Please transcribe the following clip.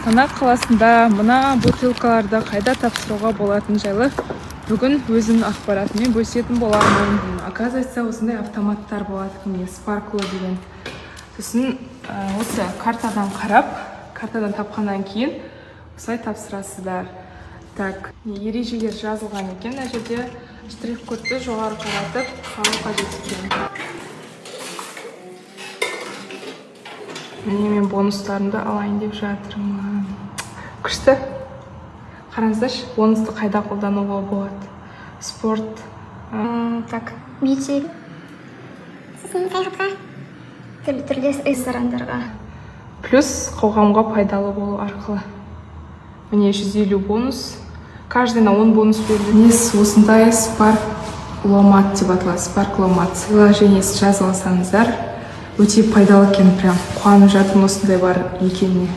Астана қаласында мына бутылкаларды қайда тапсыруға болатыны жайлы бүгін өзімнің ақпаратыммен бөлісетін боламын. Оказывается, осындай автоматтар болады екен, міне, Спаркло деген. Сосын осы картадан қарап, картадан тапқаннан кейін осылай тапсырасыздар. Так, ережелер жазылған екен мына жерде. Штрих кодты жоғары қаратып салу қажет екен. Міне, мен бонустарымды алайын деп жатырмын. Күшті, қараңыздаршы, бонусты қайда қолдануға болады. Спорт. Так, бьюти, сосын саяхатқа, түрлі түрлі ресторандарға. Плюс қоғамға пайдалы болу арқылы. Міне, 150 бонус, каждый на 10 бонус беріледі. Несі, осындай Спаркломат деп аталады, Спаркломат приложениесін жазып алсаңыздар, өте пайдалы екен. Прям қуанып жатырмын осындай бар екеніне.